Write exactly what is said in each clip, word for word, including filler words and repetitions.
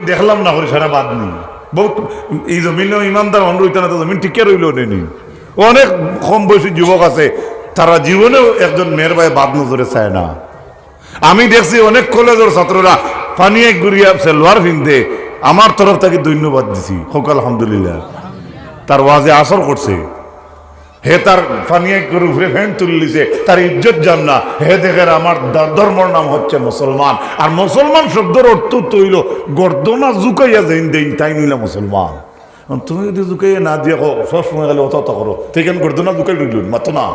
দেখলাম না করি সারা বাদ নি। বহুত, এই জমিনে ইমানদার মানুষ রইতা না তো জমিন টিকে রইল নি। অনেক কম বয়সী যুবক আছে, তারা জীবনেও একজন মেয়ের বায় বাদ নজরে চায় না। আমি দেখছি অনেক কলেজর ছাত্ররা পানি এক গুড়িয়া সেলওয়ার পিনতে, আমার তরফ থাকি ধন্যবাদ দিছি, কউক্কা আলহামদুলিল্লাহ। তার ওয়াজে আসর করছে, হে তার পানি এক গুড়ির উপরে প্যান্ট তুলিলিছে, তার ইজ্জত যার না। হে দেখের আমার ধ-, ধর্মর নাম হচ্ছে মুসলমান, আর মুসলমান শব্দর অর্থ তো অইলো গর্দনা ঝুকাইয়া যেইন দেইন তাইন অইলা মুসলমান। এখন তুমি যদি ঝুকাইয়া না দিয়া কও, সব সময় খালি অত অত করো, তে কেন গর্দনা ঝুকাই রইল, মাতো না।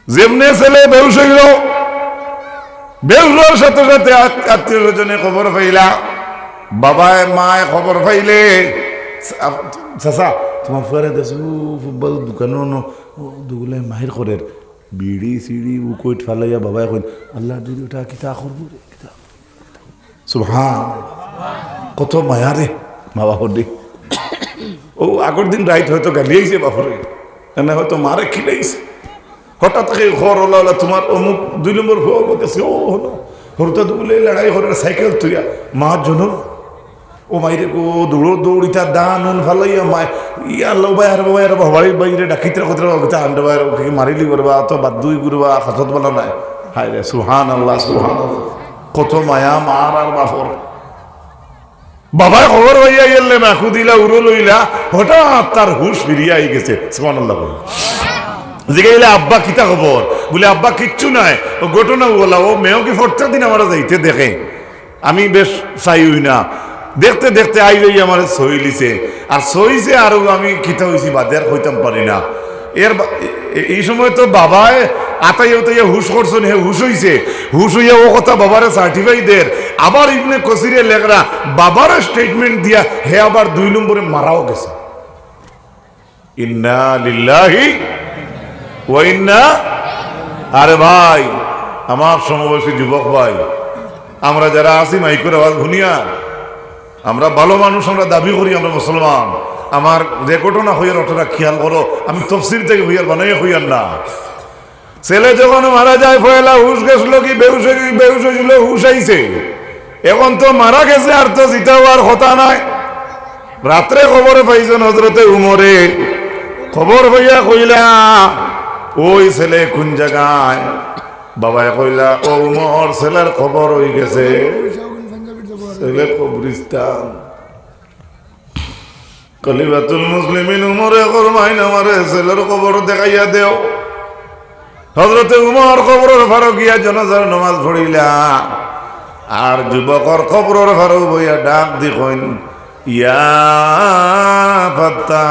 যেমনে ছেলে বেহুশ অইল, বেহুশ অওয়ার সাথে সাথে আত-, আত্মীয় স্বজনে খবর পাইলা, বাবায় মায় খবর পাইলে, "আ-, চাচা, তুমার ফুয়ারে দেখছো, ফুটবল দোকানো ন, ও দুগুলায় মাইর করের, বিড়ি সিড়ি উকইট ফালাইয়া।" বাবায় কইন, "আল্লাহ, যদি ওটা কিতা করবো রে, কিতা?" সুবহান, কত মায়া রে মা বাপর দি। ও আগর দিন রাইত হয়তো গালি আইছে বাপরে, এনে হয়তো মারে খিলাইছে। হঠাৎ করে খবর অইলো, "অলা তুমার অমুক দুই নম্বর ফুয়া গেছে, ও হলো, হরুতা দুগুলে লড়াই করে সাইকেল তুইয়া, মা জনম।" ও মাইরে গো, দৌড়ো দৌড়িতা দান উন ফালাইয়া মায়, ইয়া আল্লাহ, ভাই, আরে বাবা, আরে বাবা, বাড়ি বাইরে ডাকিতরা কতরা বাবা, তা আন্ডা ভাই, ওকে মারিলি করবা, তো বাদ দুই করবা, হাজত বলা নাই। হায় রে, সুবহান আল্লাহ, সুবহান আল্লাহ। কত মায়া মার আর বাপর। বাবায় খবর পাইয়া গেলে মাকু দিলা, উড়ো লইলা, হঠাৎ তার হুশ ফিরিয়া আই গেছে। সুবহানাল্লাহ বলো। জিগাইলা, "আব্বা, কিতা খবর?" বলে, "আব্বা, কিচ্ছু নাই।" ও ঘটনা বলা, ও মেয়েও কি ফটকা দিন আমার যাইতে দেখে, আমি বেশ চাই হই না, দেখতে দেখতে আই যাই আমার ছইলিছে। আর ছইছে আরো আমি কিতা হইছি বাদে আর কইতাম পারি না। এর বা-, এ-, এ-, এই সময় তো বাবায় আতাইয়া উতাইয়া হুশ করছইন, হে হুশ হইছে। হুশ হইয়া ও কথা বাবারে সার্টিফাই দের। আবার ইবনে কসিরে লেখরা বাবারে স্টেটমেন্ট দিয়া হে আবার দুই নম্বরে মারাও গেছে। ইন্না লিল্লাহি ওয়া ইন্না, আরে ভাই, আমার সমবয়সী যুবক ভাই, আমরা যারা আছি মাইকর আওয়াজ শুনিয়া, আমরা ভালো মানুষ, আমরা দাবি করি আমরা মুসলমান। আমার রেকর্ডও না হইয়ার, অতটা খেয়াল করো, আমি তফসির থেকে হইয়ার বানাইয়া হইয়ার না। ছেলে যখন মারা যায়, পয়লা হুশ গেছিল কি বেহুশ হয়ে, বেহুশ হয়েছিল, হুশ আইছে। এখন তো মারা গেছে, আর তো জিতা হওয়ার কথা নাই। রাত্রে খবর পাইছইন হজরতে উমরে, খবর পাইয়া কইলা, "ওই ছেলে কোন জাগায়?" বাবায় কইলা, "ও উমর, ছেলের খবর হই গেছে, ছেলে কবরিস্তান।" খলিফাতুল মুসলিমিন উমরে ফরমাইন, "আমারে ছেলের কবর দেখাইয়া দেও।" হজরতে উমর কবরর ফারো গিয়া জানাজার নামাজ পড়িলা। আর যুবকর কবরর ফারো বইয়া ডাক দি কইন, "ইয়া ফাত্তা,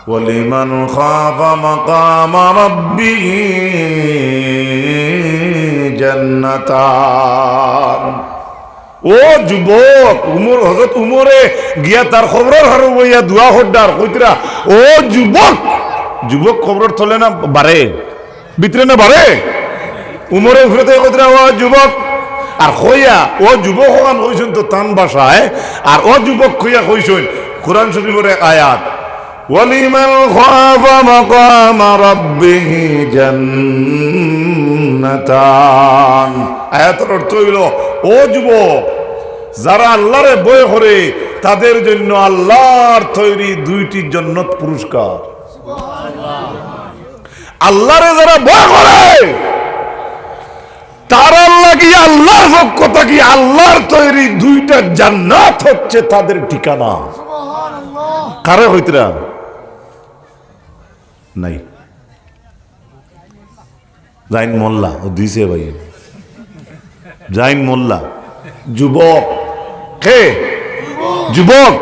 ওয়ালিমান খাফা মাকামা রাব্বিহি জান্নাতান।" ও যুবক, উমর, হজরত উমরে গিয়া তার কবরর ফারো বইয়া দোয়া কররা, কইতরা, "ও যুবক।" যুবক কবরর তলে না বারে, ভিতরে না বারে? উমরে উপরে থাকি কইতরা, "ও যুবক।" আর কইয়া, "ও যুবক" অখান কইছইন তো তান ভাষায়, আর "ও যুবক" কইয়া কইছইন কোরআন শরীফর এক আয়াত, "ওয়ালিমান খাফা মাকামা রাব্বিহি জান্নাতান।" আয়াতর অর্থ হইল, ও যুবক, যারা আল্লাহরে ভয় করে, তাদের জন্য আল্লাহর তৈরি দুইটি জান্নাত পুরস্কার। আল্লাহরে যারা ভয় করে, তারার লাগি আল্লাহর পক্ষ থাকি আল্লাহর তৈরি দুইটা জান্নাত হচ্ছে তাদের ঠিকানা। কারে কইতরা? নাই। জাইন মোল্লা, ও দিছে ভাই। জাইন মোল্লা, যুবক। কে? যুবক।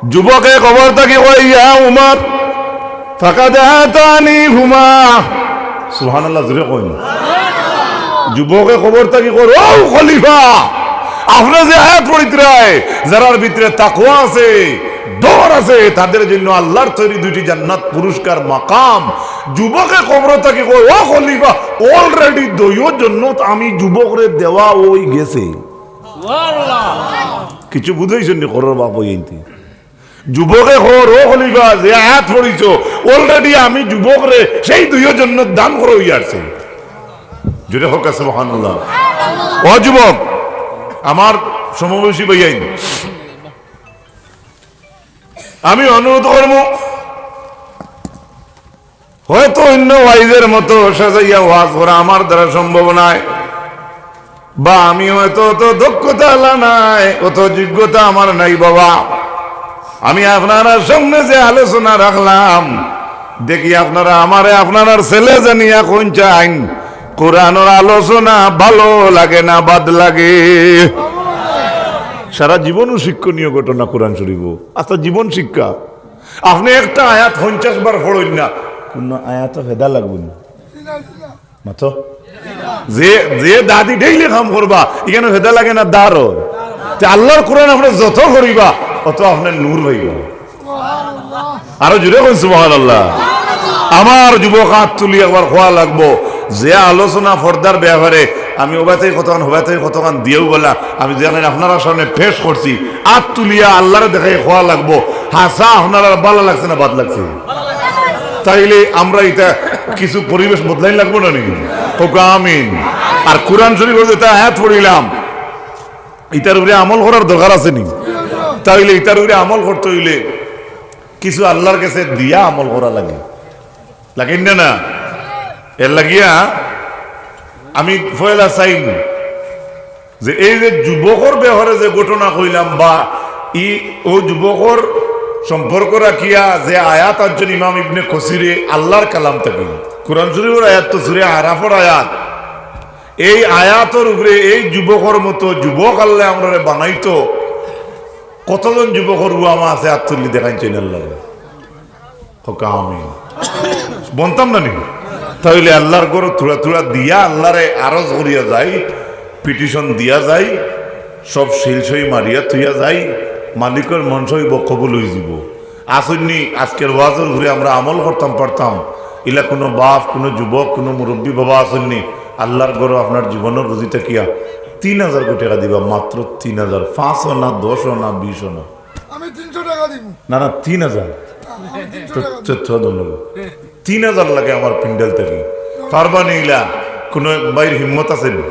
যুবকে কবর থাকি কয়, "ইয়া উমর, ফাকাদ আতানি হুমা।" সুবহানাল্লাহ, জোরে কইন। যুবকে কবর থাকি কয়, "ও খলিফা, আপনে যে আয়াত পড়িতরায়, যারার ভিতরে তাকওয়া আছে, ডর আছে, তাদের জন্য আল্লাহর তৈরি দুইটি জান্নাত পুরস্কার মাকাম।" যুবকে কবর থাকি কয়, "ও খলিফা, already দুইও জান্নাত আমি যুবকরে দেওয়া হই গেছে।" কিছু বুঝাইছইন নি, করর বাপ হইতে। যুবকে কর, "ও খলিফা, যে আয়াত পড়িছো, already আমি যুবকরে সেই দুইও জান্নাত দান করা হইয়া আছে।" জোরে কউক্কা সুবহানাল্লাহ। ও যুবক, আমার সমবয়সী ভাইয়াইন, আমি অনুরোধ করমু, হয়তো অন্য ওয়াইজের মতো সাজাইয়া ওয়াজ করা আমার দ্বারা সম্ভব নায়, বা আমি হয়তো অত দক্ষতা আলা নায়, অত যোগ্যতা আমার নাই বাবা। আমি আপনারার সামনে যে আলোচনা রাখলাম, দেখি আপনারা আমারে আপনারার ছেলে জানিয়া কইন চাইন, কোরআনর আলোচনা ভালো লাগে না বাদ লাগে? সারা জীবনও শিক্ষণীয় ঘটনা কোরআন শরীফ, আচ্ছা, জীবন শিক্ষা। আপনে একটা আয়াত পঞ্চাশ বার পড়ইন না, কুনু আয়াতও ফেদা লাগবো না। মাতো? যে, যে দাদি ডেইলি কাম করবা, ইখানো ফেদা লাগে না দারো? তে আল্লাহর কোরআন আপনে যত পড়িবা, অত আপনে নূর পাইবা। আরো জোরে কইন সুবহানাল্লাহ। আমার যুবক আত তুলি একবার কওয়া লাগবো, যে আলোচনা পর্দার ব্যাপারে আমি ওবাতে কতখান, ওবাতে কতখান দিয়াও বলা, আমি যেখানে আপনারার সামনে পেশ করছি, আত তুলিয়া আল্লাহরে দেখাই কওয়া লাগবো, হাছা আপনারার ভালা লাগছে না বাদ লাগছে? তাইলে আমরা ইটা কিছু পরিবেশ বদলাইন লাগবো না নি? কউক্কা আমিন। আর কোরআন শরীফর যেটা আয়াত পড়িলাম, ইটার উপরে আমল করার দরকার আছে নি? তাইলে ইটার উপরে আমল করতে অইলে কিছু আল্লাহর কাছে দিয়া আমল করা লাগে, লাগে না? না, এর লাগিয়া আমি পয়লা চাইন যে এই যে যুবকর ব্যাপারে যে ঘটনা কইলাম, বা ই ও যুবকর সম্পর্ক রাখিয়া যে আয়াত আনছইন ইমাম ইবনে কসিরে আল্লাহর কালাম থাকি, কোরআন শরীফর আয়াত তো সূরা আরাফর আয়াত, এই আয়াতর উপরে এই যুবকর মতো যুবক আল্লাহ আমরারে বানাইতো, কতজন যুবকর উয়ামা আছে আত তুলি দেখাইন চাইন আল্লাহরে? কউক্কা আমিন। বনতাম না নি? তাইলে আল্লাহর ঘরো থুড়া থুড়া দিয়া আল্লাহরে আরজ করিয়া যাই, পিটিশন দিয়া যাই, সব সিল সই মারিয়া থুইয়া যাই, মালিকর মন চাইবো কবুল অইযিবো। আছইন নি আজকের ওয়াজর উপরে আমরা আমল করতাম পারতাম, ইলা কুনু বাপ, কুনু যুবক, কুনু মুরব্বী বাবা আছইন নি, আল্লাহর ঘরো আপনার জীবনর রুজি থাকিয়া তিন হাজার কোটি টেকা দিবা, মাত্র তিন হাজার, পাঁচও না, দশও না, বিশও না। আমি তিনশো টাকা দিব। না, না, তিন হাজার। আমি তিনশো তো, টাকা দিব। তো, তো, ধন্যবাদ। তিন হাজার লাগে আমার পিন্ডেল থাকি। পারবা নি ইলা? কুনু এক ভাইর হিম্মত আছে নি?